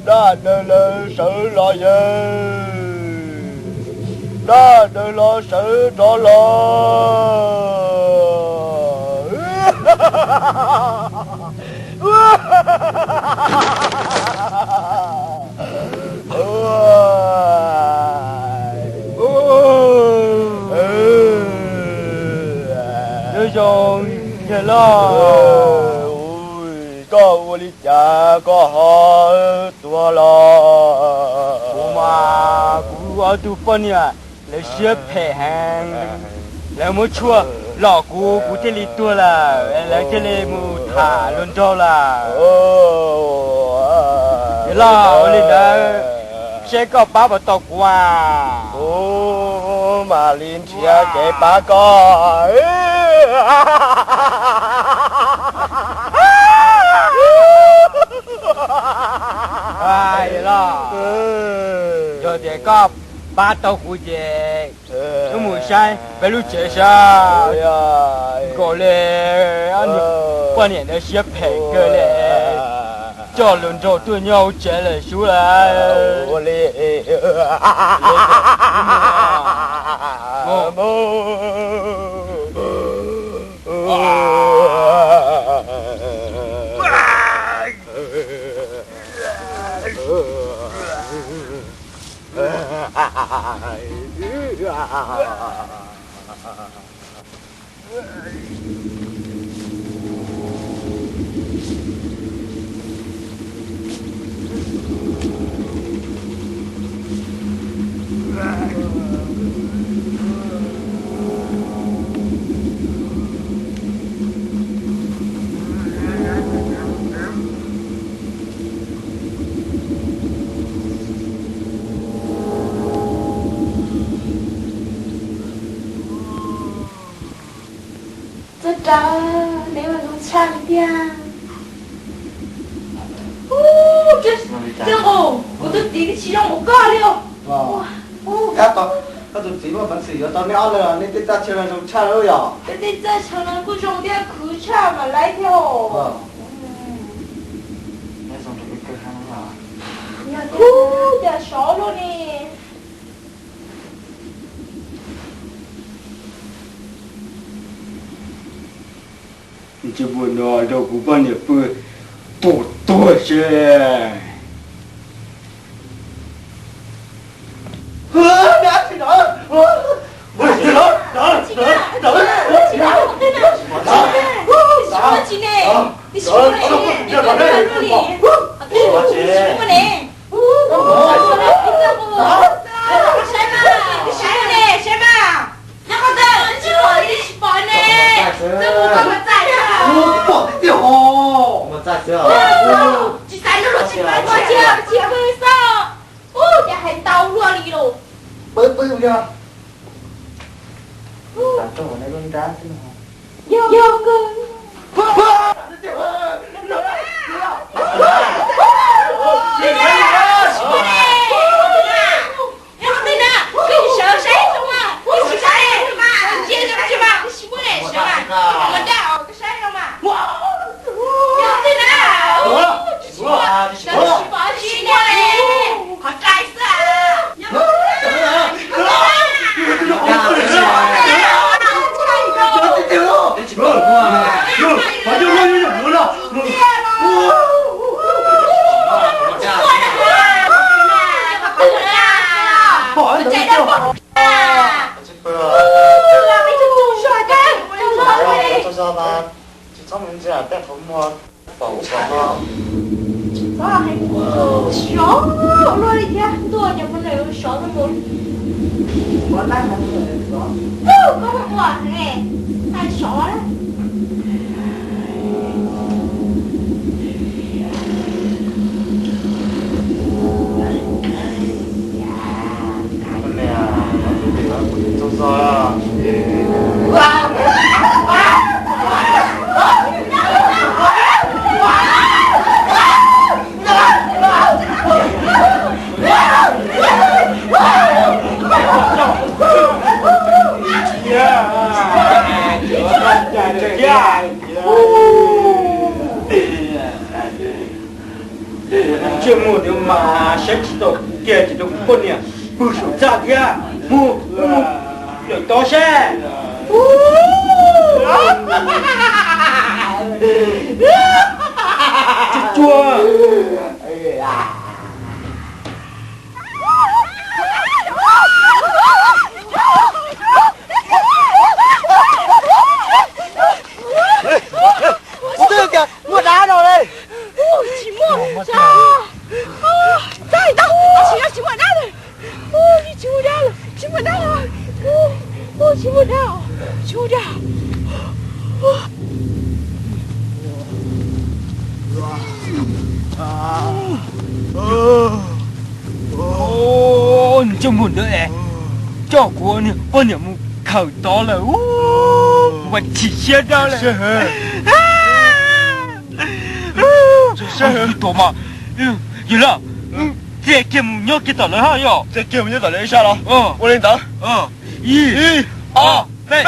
Dab ntawd lawv sawv los yawg, dab ntawd los sawv rov los. Nyob zoo yawg loj. Koj ua li cas koj ho tuag los? Kuv mas kuv ob tug poj niam lawv siab phem heev, lawv muab tshuaj lom kuv, kuv thiaj li tuag lawm, lawv thiaj li mus tham hluas nraug lawm. Yawg loj, ua li ntawd seb koj pab puas tau kuv as? Kuv mam li nrhiav kev pab koj. Yawg loj, yog tias koj pab tau kuv ces wb mus saib peb lub tsev saib. Nkaus li ob niag poj niam ntawd siab phem kawg li, coj hluas nraug tuaj nyob hauv tsev lawm sub lawm. Txawj rawv, neb mas zoo tshaj li tiag. Txawj nqus, kuv tus txiv twb tsis zoo npaum koj li os. Koj tus txiv muaj peev xwm yuav tau neb ob leeg, neb tej txaj chaw zoo tshaj li yom. Peb tej txaj chaw no kuj zoo thiab khwv tshaj mam laib thiab os. Yog tias sov luaj ni. Ntshe muaj no rau kuv poj niam pw tuag tuag seb. Saib mas, saib mas, nyob qhov twg tsis pom li, tsis pom ne. Txawj mus koj mus txais xwb. Pom tiag tiag os. Mus txais xwb os. Tsis txais no los tsis pom, tsis pom, tsis pom xwb. Ub, cas hais ntau luaj li los. Pw pw yog. Txais rau nej lub nrab xwb no. Yog, yog kawg. Yog twg na, koj sawv saib zoo mas, koj sawv saib mas, cia koj tsis mas, koj sim muab ne sawv mas, koj mam daj os, koj saib zoo mas. Yog twg na, tsis muaj, tsis muaj, tsis muaj, tsis muaj, qhov rai xwb. Tsis txhob mus ntsia tej qhov muag pom ua pom no. Tsis txhob hais sov luaj li thiab, ntuj, cov poj niam sov no mus. Koj ua ne, hais sov na. Ntsej muag ntawd mas saib tsis taus kuv kiag ces rau kuv poj niam pw saum txaj thiab. Mus, mus, lawm tod seb. Tsuag tsuag. Ua twg tias muaj dab no li? Tsis muaj, tsis muaj dab li. Tsis muaj dab, tsis muaj dab, tsis muaj dab, tsis muaj dab. Ntsej muag ntawd es coj kuv poj niam mus khawm tod lawm, ua chim siab dab lawm. Tuam mas, yog li, txia kiag mus nyob kiag tom lawv hab yom. Txia kiag mus nyob tom lawv ib sab los. Ua li ntawd. Ib, ob, peb.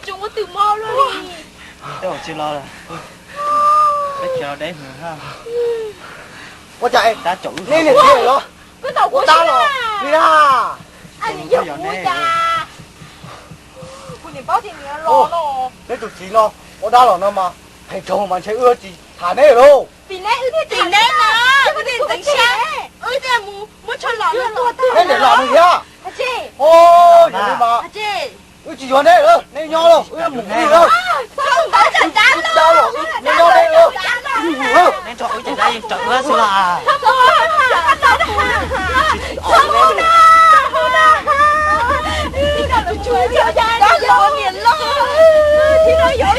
Tsis ua twm mo luaj li. Ua cas nej niam txiv los ua dab los li na? Neb tus txiv no ua dab los no mas phem dhau mas ntshe wb tsis tham neb lauj. Neb niam los no thiab. Yog li mas wb tsis yuav neb lawm, neb nyob lauj, wb mus lawm. Wb dab los, neb nyob neb lawm, wb mus lawm. Koj yuav niam yau los koj yuav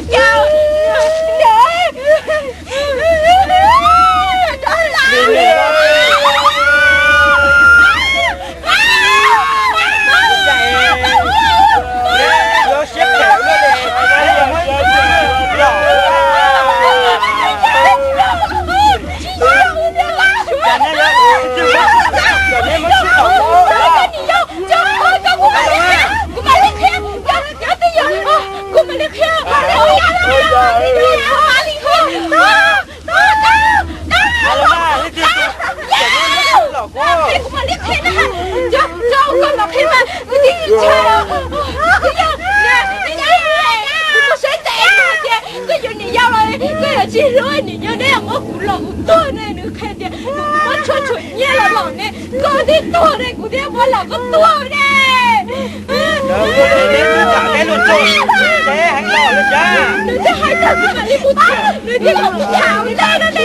tsis hlub niam yau, neb yuav muab kuv los kuv tuag ne. Nws qhia tias nws muab tshuaj tshuam nyiaj los lom ne, koj thiaj tuag ne, kuv thiaj muab los koj tuag ne. Nws twb hais tag kuv mam li mus tham, nws thiaj kom kuv tham li no ne.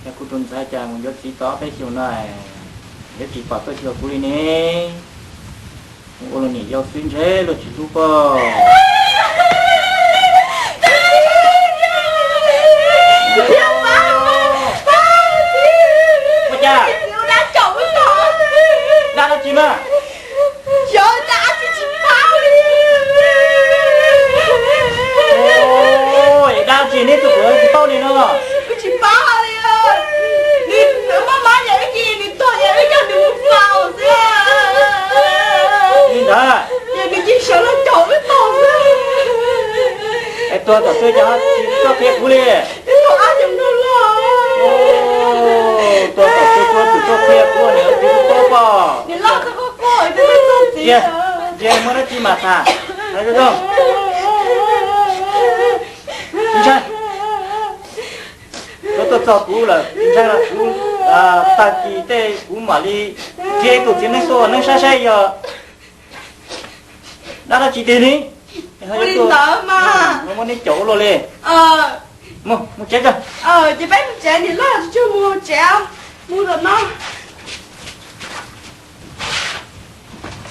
Yog kuv tus ntxhais cas mus yuav txiv tod peb xyoos no, yuav tsis pom tuaj xyuas kuv li ne. Mus ua luag niam yau xwb ntshe luag tsis hlub koj. Ua cas? Dab dab tsi mas? Dab tsi neb tus kuv tsis paub li no? Kuv tsis paub li. Nws muaj mob yam wb ces nws tuag yam wb coj nws mus faus xwb. Li ntawd. Ces nws cia sawv los caum wb tau xwb. Es tuag tom twg cov tsis tuaj qhia kuv li? Tuag tom twg tuaj tsis tuaj qhia kuv, niam txiv kuv paub pom. Ntsia muaj dab tsi mas tham. Tsis ntshai. Koj tuaj txog kuv lawm, tsis ntshai los kuv Tag kis tej kuv mam li qhia tus txiv neeb tuaj neeb saib saib yog dab dab tsi tiag ne. Ua li ntawd mas, muab neb caum ua luaj li. Mus tsev tso. Ces peb mus tsev, niam loj tsuag mus tsev, mus tom no.